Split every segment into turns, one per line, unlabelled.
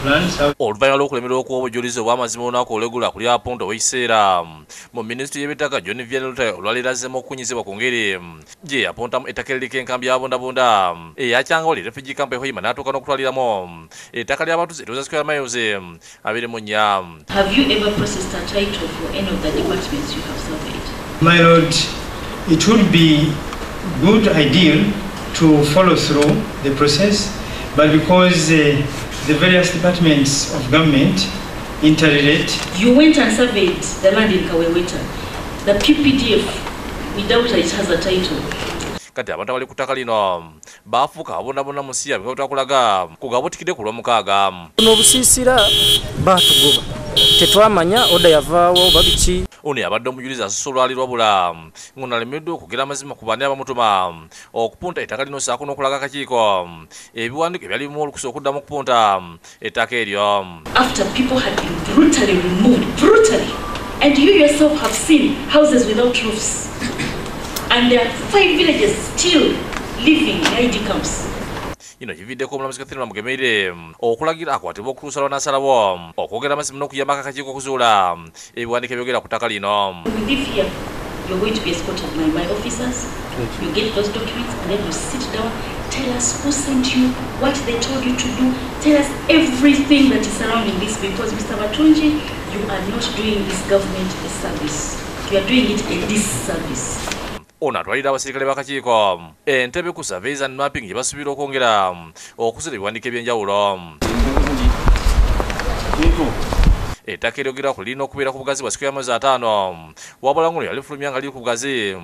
Oluvannyuma lw'okulemererwa okuwa obujulizi obw'amazima olunaku olwegula ku lyapunta ow'ekiseera mu minisitule y'ebyettaka John Vianney Lutaaya olwaleero azzeemu okukunyizibwa ku ngeri gye yapuntamu ettaka eririko enkambi y'ababundabunda eya Kyangawali Refugee Camp e Hoima n'atuuka n'okutwaliramu ettaka ly'abatuuze eriweza square miles 24.
Have you ever processed a title for any of the departments you have surveyed?
My lord, it would be good ideal to follow through the process, but because the various departments of government interrelate.
You went and surveyed the land in Kaweweta. The PPDF, we doubt it has a title.
Kati abantu abali ku ttaka lino baafuuka ababondabonda mu nsi yaabwe nga bwetwakulaga ku gabutikidde ku Lwomukaaga.
Buno obusiisira baatugoba, tetwamanya oda yavaawo oba biki.
Ono yabadde omujulizi asusse olwali lwabula ng'ono alemeddwa okwogera amazima ku baani abamutuma okupunta ettaka lino ssaako n'okulaga akakiiko ebiwandiiko ebyalimu olukusa okuddamu okupunta ettaka eryo.
After people had been brutally removed, brutally, and you yourself have seen houses without roofs, and there are 5 villages still living in ID camps.
Ino kividdeko omulamuzi Catherine Bamugemereire okulagira akwatibwe okutuusa lw'anaasalawo okwogera amazima n'okuyambako akakiiko okuzuula ebiwandiiko ebyogera ku ttaka lino.
We live here. You're going to be escorted by my officers. You get those documents and then you sit down, tell us who sent you, what they told you to do, tell us everything that is surrounding this, because Mr. Matunji, you are not doing this government a service. You are doing it a disservice.
Ono atwalira abaserikale b'akakiiko entebe ku surveys and mapping gye basuubira okwongera okuzula ebiwandiiko eby'enjawulo. Ettaka eryogera ku lirina okubeera ku bugazi bwa square miles 5, wabula ng'ono yalifulumya nga liri ku bugazi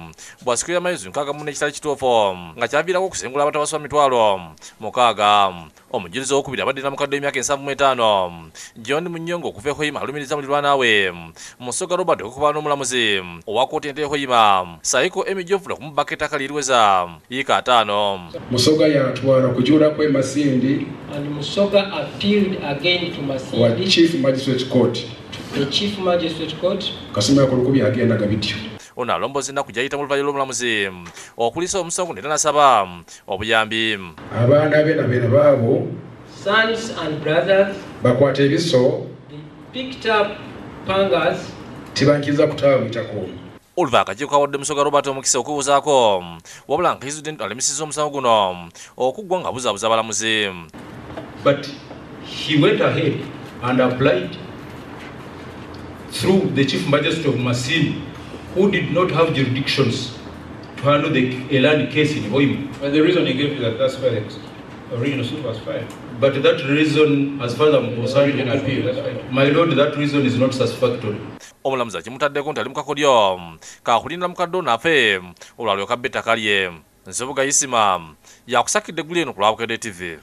bwa square miles 64 ekitali kituufu nga kyaviirako okusengula abantu abasoba 600,000. Omujulizi owokubiri abadde namukadde w'emyaka 75 John Munyongo okuva e Hoima alumiriza mulirwana we Musoga Robert okuba n'omulamuzi owa kkooti ento e Hoima Saiko Emmy Geoffrey okumubaka ettaka liriweza yiika 5.
Musoga yatwala okujula kw'e Masindi.
And Musoga appealed again to Masindi.
Wa Chief Magistrate Court.
The Chief Magistrate Court.
Kasoma yakolukubi agenda gabityo.
Ono alomboza ennaku gy'ayita mu luvannyuma lw'omulamuzi okulisa omusango era n'asaba obuyambi.
Abaana be na beena baabo,
sons and brothers,
bakwata ebiso,
they picked up pangas,
tibankiriza kutaabwitako.
Oluva akakiiko kawadde Musoga Robert omukisa okubuuzaako, wabula nga President alemesezza omusango guno okuggwa ng'abuzaabuza abalamuzi.
But he went ahead and applied through the Chief Magistrate of Masindi, who did not have jurisdictions to handle a land case in Hoima.
And the reason he gave you that that's where the original suit was filed.
But that reason, as far as I'm concerned, my lord, that reason is not satisfactory.
Omulamuzi akimutaddeko nti ali mu kakodyo kakulinda mukadde ono afe olwo alyoke abbe ettaka lye. Nsubuga Isima yakusakidde eggulu eno ku lwa Bukedde TV.